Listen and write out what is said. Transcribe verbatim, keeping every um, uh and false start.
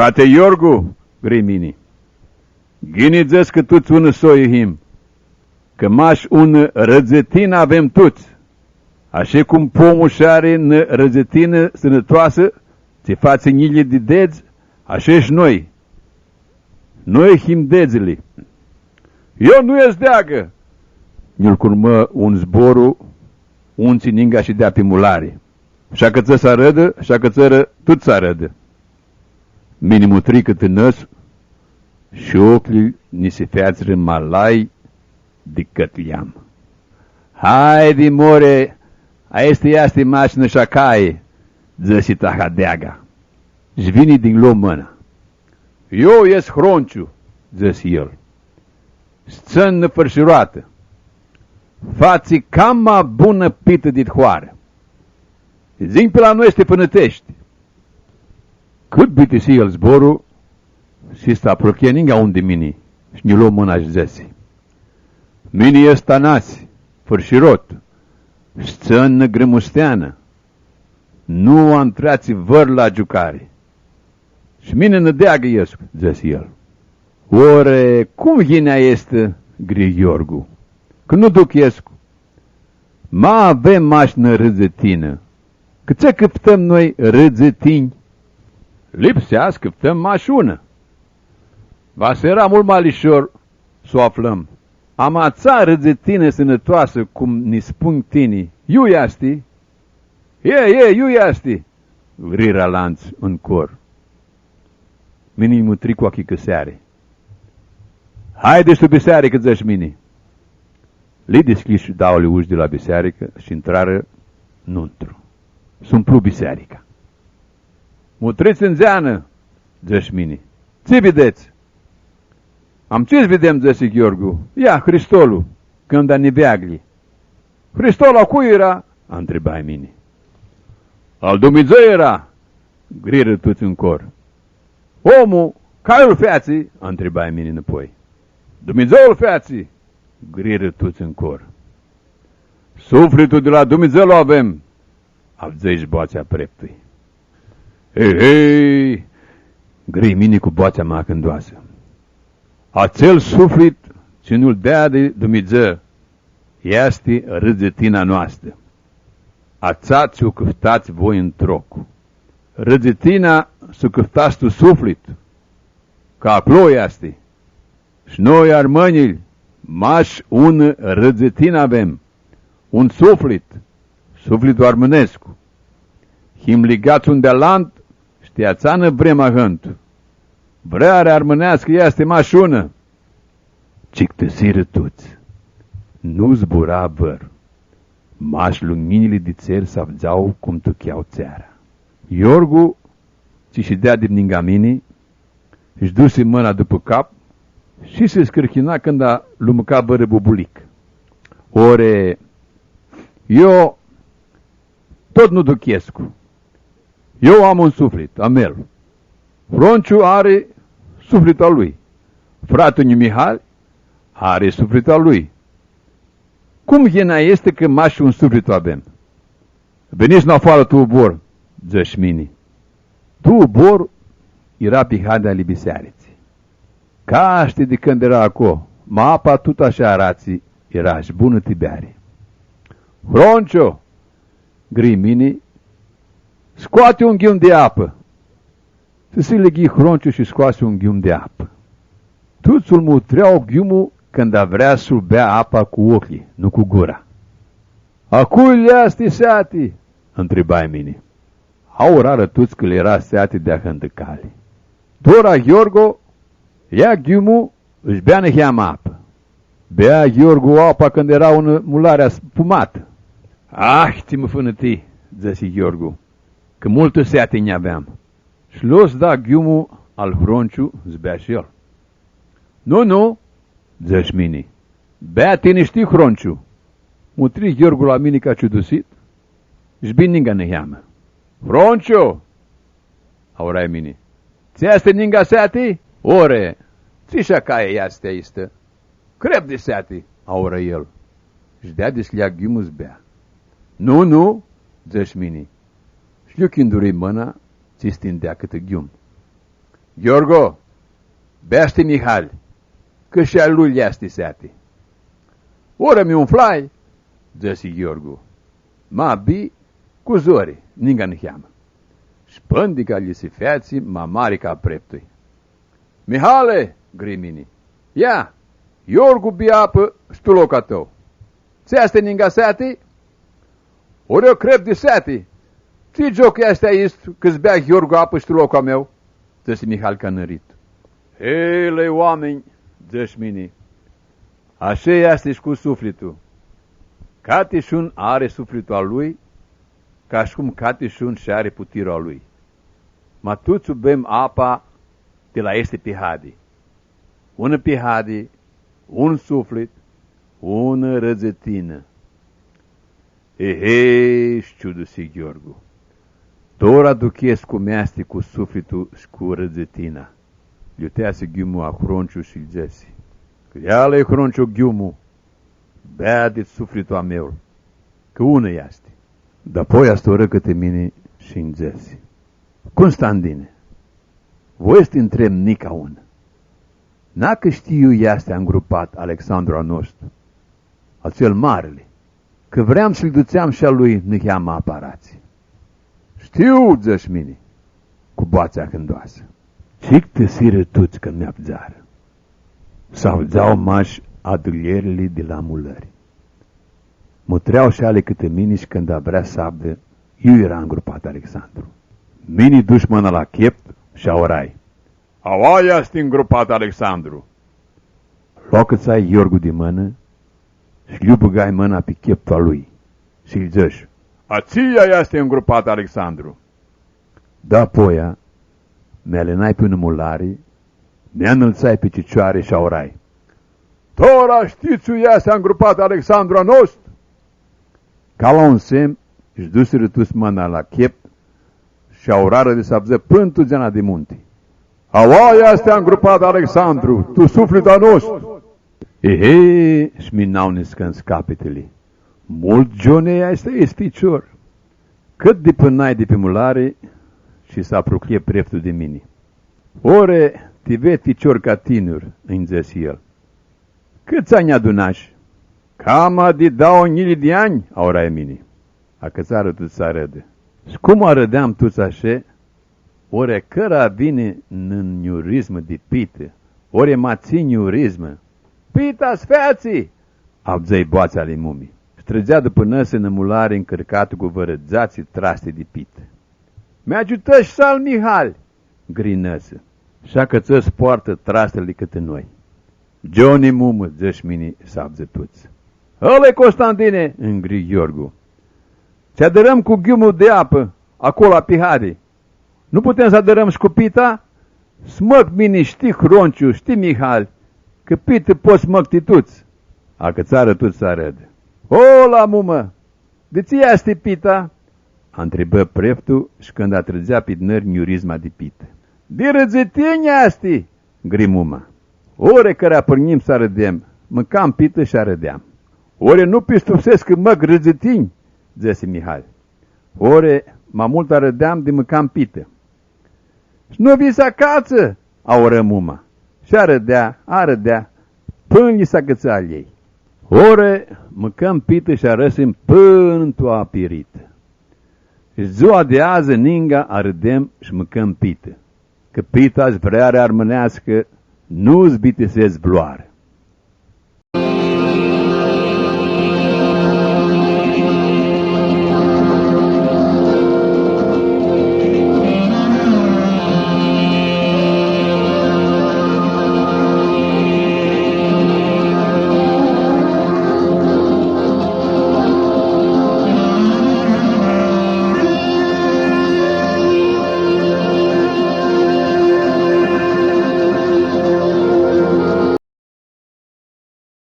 Frate Iorgu, grei mini, ghini dzãts cã tuts unã soi him, cã mash unã rãdzãtinã avem tuts. Ashi cum pomlu sh-ari nã rãdzãtinã sãnãtoasã, tsi fatsi njilji di dedz, ashi shi noi. Noi him dedzili. Eu nu es deagã! Nj-lu curmã un zboru, un tsi ninga shidea pi mulari. Sh-acãtsã s-arãdã, sh-acãtsãrã tuts s-arãdã. Mini mutri cãtã nãs shi oclji nji si featsirã ma lai dicãt lj-am. Haidi, more, aestã easti mash nã shacai, dzãsi taha deaga. Sh-vini di-nj lo mãna. Eu es Hronciu, dzãsi el. S-tsãn nã fãrshiroatã. Fatsi cama bunã pitã dit hoarã. Dzã-nj pi la noi s-ti pãnãteshti. Cãt bitisi el zborlu, si s-apruchea ninga un di mini, sh-nji lo mãna sh-dzãsi: Mini es Tanasi, fãrshirot, s-tsãn nã grãmusteanã, nu am treatsi vãr la giucari. Sh-mini nã deagã escu, dzãsi el. Ore, cum yini aestã, gri Iorgu, cã nu duchescu? Ma avem mash nã rãdzãtinã. Cãtse cãftãm noi rãdzãtinj? Lipsea s-cãftãm mash unã. Va s-eara multu ma lishor s-u aflãm. Ama atsea rãdzãtinã sãnãtoasã, cum nji spunj tini, iu easti? E, e, iu easti? Grirã alantsã un cor. Mini nj-mutri cu achicãseari. Haidi sh-tu bisearicã, dzãsh mini. Li dishcljish dauli ushi di la bisearicã shi intrarã nuntru. S-umplu bisearica. Mutrits ndzeanã, dzãsh mini. Tsi videts? Am tsi s-videm, dzãsi Gheorghiu. Ia, Hristolu, cãnda niveaglji. Hristolu a cui eara? Ntribai mini. Al Dumnidzã eara, grirã tuts un cor. Omlu, cari lu featsi? Ntribai mini nãpoi. Dumnidzã lu featsi, grirã tuts un cor. Suflitlu di la Dumnidzã lu avem, avdzãi boatsea a preptui. Hei, hei, grii mini cu boatsea ma cãndoasã. Atsel suflit tsi nu-l deadi Dumnidzã easti rãdzãtina noastã. Atsea tsi u cãftats voi ntroc. Rãdzãtina s-u cãftats tu suflit, cã aclo easti. Shi noi, armãnjlji, mash unã rãdzãtinã avem, un suflit, suflitlu armãnescu. Him ligats un di alantu, shi ti atsea nã vrem ahãntu. Vrearea armãneascã easti mash unã. Cictisirã tuts. Nu zbura vãr. Mash lunjinjli di tseri s-avdzau cum tuchea tseara. Iorgu, tsi shidea di ninga mini, sh-dusi mãna dupã cap shi si scãrchina cãnda lu mãca vãrã bubulic. Ore, eu tut nu duchescu. Eu am un suflit, a meu. Hronciu ari suflitlu a lui. Fratlu-nju Mihali ari suflitlu a lui. Cum yini aestã cã mash un suflitlu avem? Vinits nafoarã tu ubor, dzãsh mini. Tu ubor eara pihadea ali bisearitsi. Cashti di cãndu eara aclo, ma apa tut ashi aratsi eara shi bunã ti beari. Hronciu, grii mini, scoati un ghium di apã. Si lighi Hronciu shi scoasi un ghium di apã. Tuts lu mutrea ghiumlu cãnda vrea s-lu bea apa cu oclji, nu cu gura. A cui li easti seati? Ntribai mini. Aurarã tuts cã li eara seati di ahãntã cali. Tora Gheorghiu, ia ghiumlu, sh-bea niheamã apã. Bea Gheorghiu apa cãndu eara unã mulari aspumatã. Ah, tsi mã fãnãtii, dzãsi Gheorghiu, cã multã seati nj-aveam. Shi lo s-da ghiumlu al Hronciu s-bea shi el. Nu, nu, dzãsh mini. Bea tini shi ti, Hronciu. Mutri Gheorghiu la mini ca ciudusit, sh-bi ninga niheamã. Hronciu! Aurai mini. Tsi easti ninga seati? Ore, tsi shacai easti aistã? Crep di seati, aurã el. Sh-deadi s-lja ghiumlu s-bea. Nu, nu, dzãsh mini. Sh-lju chindurlji mãna, tsi s-tindea cãtã ghium. „Gheorgu, beasti Mihali, cã shi a lui lj-easti seati.” „Ora mi umflai,” dzãsi Gheorgu. „Ma bi cu zori, ninga niheamã.” Shi pãndica lji si featsi ma mari ca preptui. „Mihale,” gri mini, „ia, Gheorgu bi apã sh-tu loclu a tãu. Tsã easti ninga seati?” „Ori eu crep di seati. Tsi gioc easti aistu, cã s-bea Gheorgu apã sh-tu loclu a meu?” dzãsi Mihali ca nãrit. „Hei, lei oaminj,” dzãsh mini, „ashi easti shi cu suflitlu. Cati shi un ari suflitlu a lui, ca shi cum cati shi un sh-ari putirlu a lui. Ma tuts u bem apa di la aesti pihadi. Unã pihadi, un suflit, unã rãdzãtinã.” „Ehe,” sh-ciudusi Gheorgu, „tora aduchescu cum easti cu suflitlu shi cu rãdzãtina.” Lj-u teasi ghiumlu a Hronciu shi-lj dzãsi: „Lja, lei Hronciu, ghiumlu, bea di suflitlu a meu, cã unã easti.” Dapoia s-turã cãtã mini shi-nj dzãsi: „Constandine, voi s-ti ntreb nica unã. Na cã shtii iu easti angrupat Alexandru a nostru, atsel marli, cã vream s-lji dutseam shi a lui niheamã apa aratsi.” „Shtiu,” dzãsh mini, cu boatsea ahãndoasã. Cictãsirã tuts cã mi avdzarã. S-avdzau mash adãljerli di la mulãri. Mutrea shi eali cãtã mini shi canda vrea s-avdã iu eara angrupat Alexandru. Mini dush mãna la cheptu shi aurai: „Aua easti angrupat Alexandru!” Lu acãtsai Gheorgu di mãnã shi lj-u bãgai mãna pi cheptu a lui shi-lj dzãsh: „Atsia easti angrupat Alexandru!” Dapoia mi alinai pi unã mulari, mi anãltsai pi cicioari shi aurai: „Tora shtits iu easti angrupat Alexandru a nostru?” Ca la un semn, sh-dusirã tuts mãna la cheptu shi aurarã di s-avdzã pãn tu Geana di Munti: „Aua easti angrupat Alexandru, tu suflitlu a nostru!” „Ehe,” sh-minau niscãntsã capitili, „multu gioni easti aestu ficior.” Cãt dipãnai di pi mulari shi s-apruchie preftul di mini. „Ore, ti ved ficior ca tinur,” nj-dzãsi el. „Cãts anj adunash?” „Cama di dauã njilji di anj,” aurai mini. Acãtsarã tuts s-arãdã. Shi cum arãdeam tuts ashi, ore cãra vini nã njurizmã di pitã, ore ma tsi njurizmã. „Pita s-featsi!” avdzãi boatsea ali mumi. Shi trãdzea dupã nãsã nã mulari ncãrcatã cu vãrã dzatsi trasti di pitã. „Mi agiutãsh s-al Mihali?” gri nãsã. Shi acãtsã s-poartã trastili cãtã noi. „Gioni, mumã,” dzãsh mini, s-avdzã tuts. „Ãlã-i, Constandine!” nj-gri Gheorgu. „Tsi adãrãm cu ghiumlu di apã, aclo la pihadi? Nu putem s-adãrãm shi cu pita? S-mãc mini, shtii Hronciu, shtii Mihali, cã pitã pot s-mãc ti tuts.” Acãtsarã tuts s-arãdã. „Ola, mumã, di tsi easti pita?” ntribã preftul shi canda trãdzea pi dnãri njurizma di pitã. „Di rãdzãtinj easti!” gri muma. Ore cãra pãrnjim s-arãdem, mãcam pitã shi arãdeam. „Ore nu pistupsescu cã mãc rãdzãtinj,” dzãsi Mihali. „Ore ma multu arãdeam di mãcam pitã.” „Shi nu vii s-acatsã?” aurã muma. Shi arãdea, arãdea, pãnã lji s-acãtsã a ljei. Ore mãcãm pitã shi arãsim pãnã tu apiritã. Shi dzua di adzã ninga arãdem shi mãcãm pitã, cã pita sh-vrearea armãneascã nu s-bitisea zbloarã.